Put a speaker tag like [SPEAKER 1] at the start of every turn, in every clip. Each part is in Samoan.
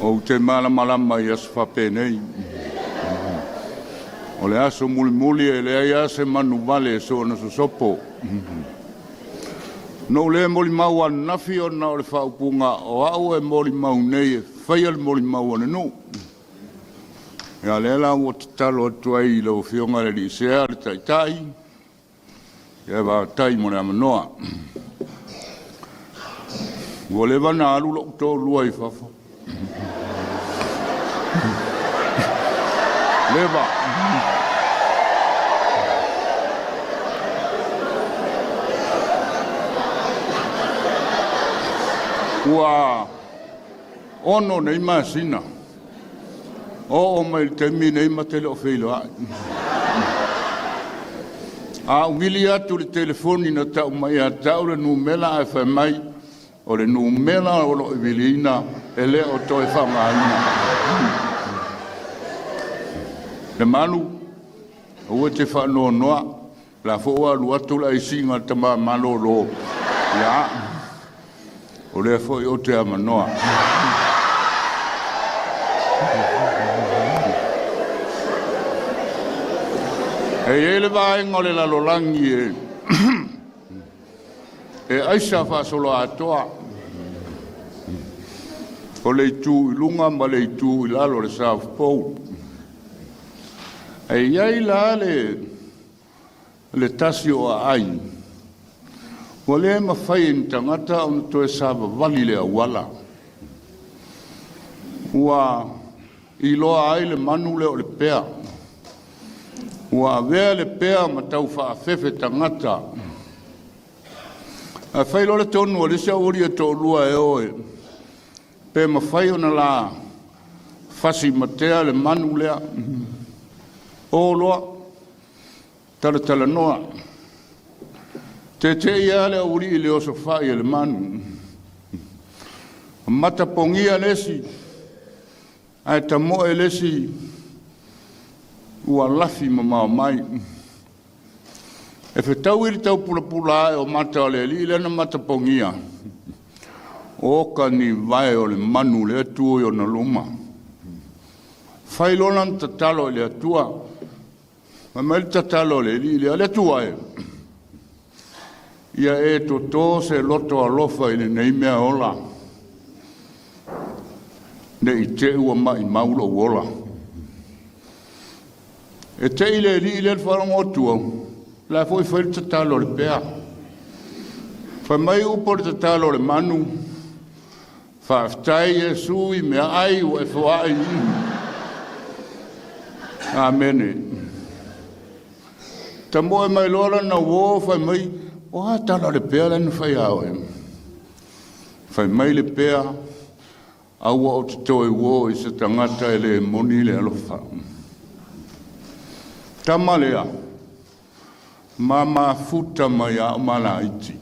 [SPEAKER 1] Ou te malamalama i aso faapenei. O le aso mulimuli e leai lava se manuvale e soona sosopo. Na ou le molimau ananafi ona o le faaupuga o au e molimau nei e faia le molimau a le nuu. Ia lea la ua tatalo atu ai i lau Afioga i le alii Sea, le Taitai, ia faafetai mo le avanoa. Ua leva ona alu lou toalua i fafo. Leva. Ua 6 nei masina. Oo mai i le taimi nei ma te le o feiloai. A ou vili atu i le telefoni na tau mai ia te au le numera ae fai mai o le numera o lo o viliina e le o toe faaaogaina. Lemalu, aua e te faanoanoa, o la foi ua alu atu le aisiga a le tama malolo, ia, o lea foi ou te avanoa. E i ai le vaega o le lalolagi e aisa faasoloatoa, o le itu i luga ma le itu i lalo o le South Pole. E i ai la le tasi o aai ua le mafai e ni tagata ona toe savavali le auala. Ua iloa ai le manu lea o le pea. Ua avea le pea ma tau faafefe tagata. Ae fai loa le tonu a le isi aualii e toalua e o e pe mafai ona la fasi matea le manu lea. O loa, talatalanoa. Tete'i lava le aualii i le osofai a le manu. Matapogia le isi, ae tamoe le isi ua lafi mamao mai. E fetaui le taupulapula ae o mata o le alii lea na matapogia, oka ni vae o le manu lea tu i ona luma. Fai loa lana tatalo i le Atua. Fai mai le tatalo a le alii lea, le Atua e, ia e totō se loto alofa i lenei mea ola, ne i te i ua maʻimau lou ola. E te i le alii lea le faalogo atu au, la foi fai le tatalo a le pea. Fai mai upu o le tatalo a le manu, faafetai Iesu i meaai ua e foai. Amene. Tamoe mai loa lana uō fai mai, o a tala a le pea lea na fai ia oe? Fai mai le pea, aua ou te toe uō i se tagata e le moni le alofa. Tama lea, ma mafuta mai a o malaiti.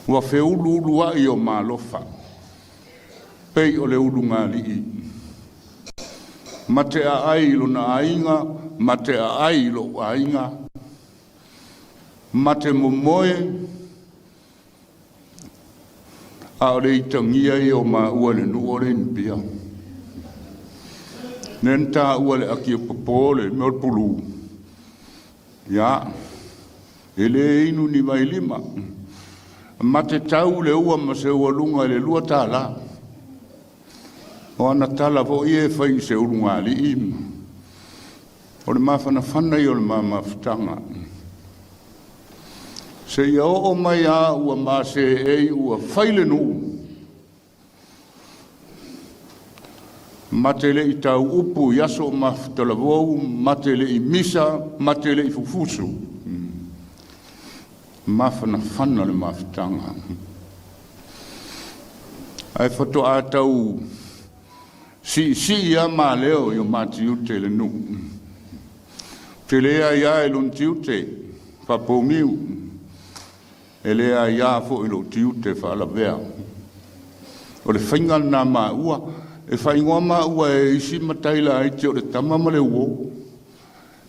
[SPEAKER 1] Ua feuluuluai o malofa, pei o le ulugalii. Ma te aai i lona aiga, ma te aai i lou aiga, ma te momoe a o le itagia ia o maua i le nuu o le Inipia. Lea na taua le ati e popo le mea o le pulū. Ia, e le inu ni vailima. Ma te tau le ua ma se ualuga i le $2. O ana tala foi ia e fai i se ulugalii. O le mafanafana ia o le ma mafutaga. Seia oo mai a ua ma seei ua fai le nuu, ma te le i tau upu i aso o mafutalavou, ma te le i misa, ma te le i fufusu. Mafanafana le mafutaga. Ae faatoa tau siisii lava maleo i o ma tiute i le nuu. Ou te le aia i lona tiute faapouniu, e le aia foi i lou tiute faalavea. O le faiga lena maua, e faaigoa maua e isi matai laiti o le tama ma le uo.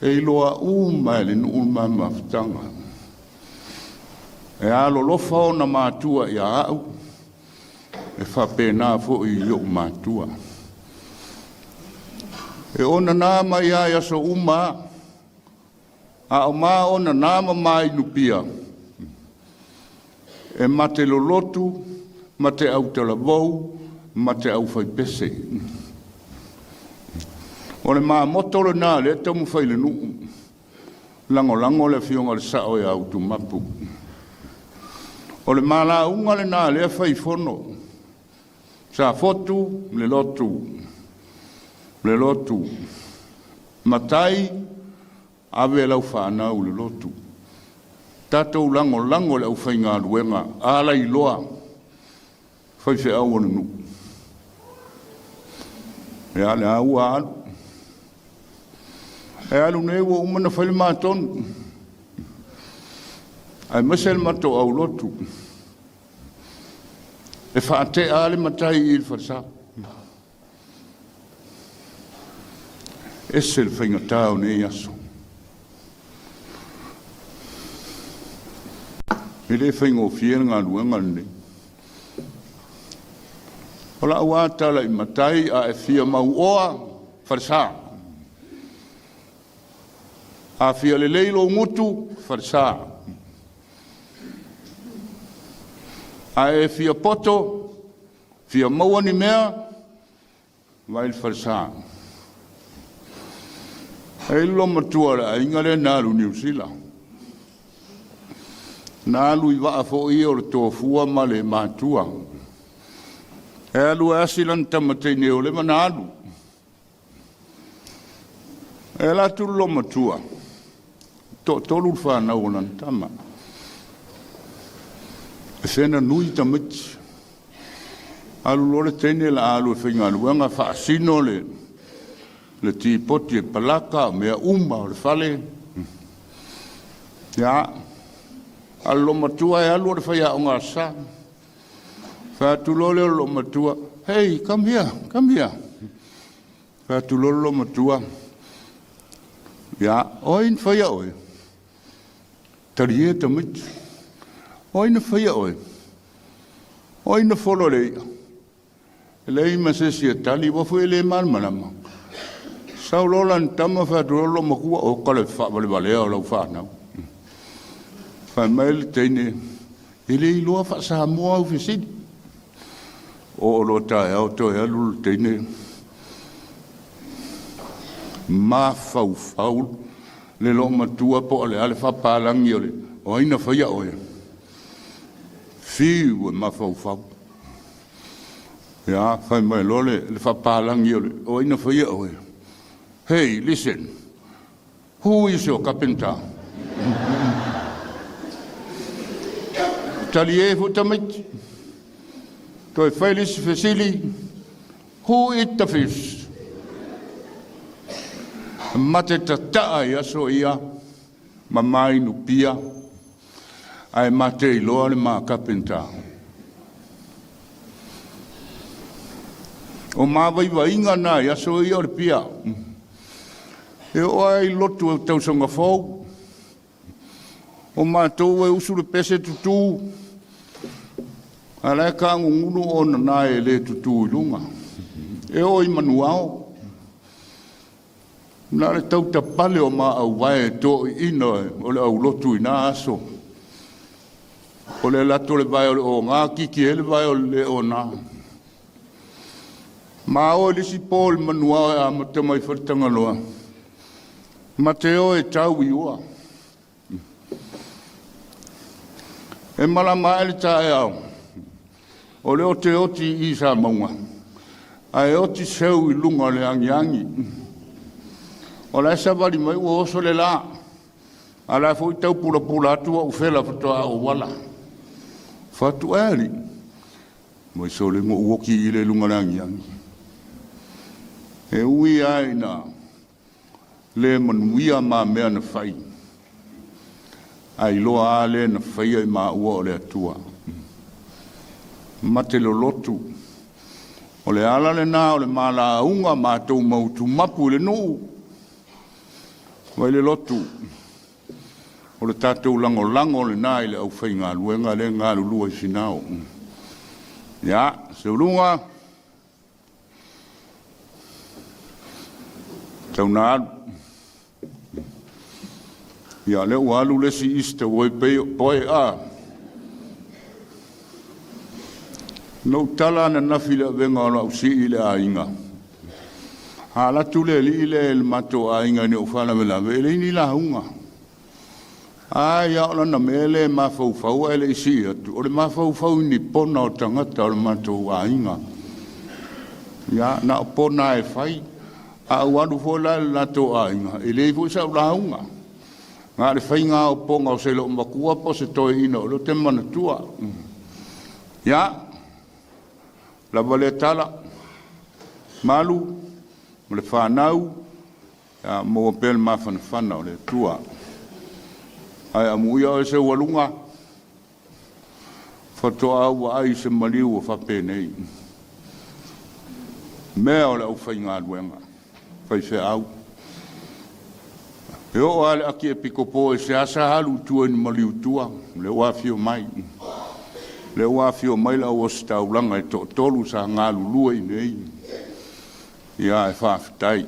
[SPEAKER 1] E iloa uma e le nuu le ma mafutaga. E alolofa ona matua ia au. E faapena foi i ou matua. E onana mai lava i aso uma lava, a o ma onana ma ma inupia, e ma te lolotu, ma te autalavou, ma te aufaipese. O le mamoto lena o lea e taumafai i le nuu, lagolago le afioga i le sao ia Utumapu. O le ma lauga lena lea e fai i fono, Safotu le lotu, le lotu, matai ave lau fanau i le lotu. Tatou lagolago i le aufaigaluega alailoa faifeau o le nuu. Ia lea ua alu. E alu nei ua uma ona fai le matonu, aemaise le matou aulotu. E faatea lava le matai i le falesa. Ese le faigata o nei aso. E le faigofie le galuega lenei. O lau lava tala i matai, a e fia mauoa, falesa. A fia lelei lou gutu, falesa. A e fia poto, fia maua ni mea, vai le falesa. E i le matua o le aiga lea na alu i Niu Sila. Na alu i vaa foi ia o le tofua ma le matua. E alu e asi lana tama teine ua leva na alu. E alu atu le loomatua, toatolu le fanau o lana tama. E fena nui tamaiti. Alu loa le teine la alu e faigaluega faasino le tipoti e palaka o mea uma o le fale. Ia, a le loomatua e alu o le faiaoga Aso Sa. Fai atu loa lea o le loomatua, "Hey, come here, come here." Fai atu loa le loomatua, "Ia, o ai na faia oe?" Talie tamaiti. O ai na faia oe? O ai na folo le ia? E leai ma se isi e tali, ua foi e le malamalama. Sau loa lana tama fai atu loa loomatua, o ka le faavalevalea o lau fanau. Fai mai le teine, e le iloa faa-Samoa au fesili. O loa taeao toe alu le teine, mafaufau le loomatua po o le a le faapalagi o le o ai na faia oe. Fiu e mafaufau. Ia, fai mai loa le faapalagi o le o ai na faia oe. "Hey, listen, who is your carpenter?" Talie foi tamaiti. Toe fai le isi fesili, "Who eat the fish?" Mate tataa i aso ia ma mainupia ae mate iloa le ma carpenter. O mavaivaiga na i aso ia o le pia. E oo ai lotu e tausaga fou, o matou e usu le pese tutu, a la e kagugulu ona na e le tutu i luga. E oo i manuao. Na le tautapale o ma auvae e toiina o le aulotu i na aso. O le lato le vae o le oga, kiki e le vae o le le ona. Ma o i le isi po le manuao e amata mai faletagaloa. Ma te o e tau i ua. E malama ae le taeao, o le ote oti i sa maunga, ae oti seu i luga o le agiagi. O la e savali mai ua oso le la, a la foi tau pulapula atu au fela faatoa ou wala. Fatu ali, mai sole mo uoki i le lunga le agiagi. E ui ai na le manuia ma mea na fai. Ai loa a le na faia i maua o le Atua. Ma te lolotu. O le ala lena o le malauga matou mautumapu i le nuu. Vai le lotu. O le tatou lagolago lena i le aufaigaluega le galulue i Finao. Ia, Seuluga, tau na alu. Ia, lea ua alu le isi Easter ua pei o oe a. Na ou tala ananafi i le avega o lau sii i le aiga. A alu atu le alii lea i le matou aiga ina ua faalavelave, e leai ni lauga. Ai a o lana mea lea e mafaufau ae le i sii atu, o le mafaufau i ni pona o tagata o le matou aiga. Ia, na o pona e fai. A ou alu foi la i le latou aiga, e leai foi sau lauga. Na o le faiga o pona o se loomatua po o se toeaina o lea ou te manatua. Ia, lava lea tala, malu ma le fanau, ia maua pea le mafanafana o le Atua. Ae amuia oe Seualuga, faatoa ou vaai i se maliu ua faapenei. Mea o le aufaigaluega, faifeau. E oo lava i le Akiepikopo e seasea alu i tua i ni maliu i tua, lea ua afio mai. Lea ua afio mai le au ositaulaga e toatolu sa galulue i inei. Ia, e faafetai.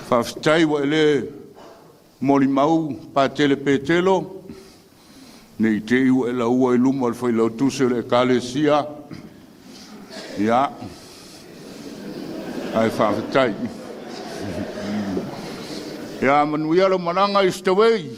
[SPEAKER 1] Faafetai ua e le molimau Patele Petelo, ne i te i ua e lauua i luma o le failautusi o le Ekalesia. Ia, ae faafetai. Ia manuia lau malaga Eastaway.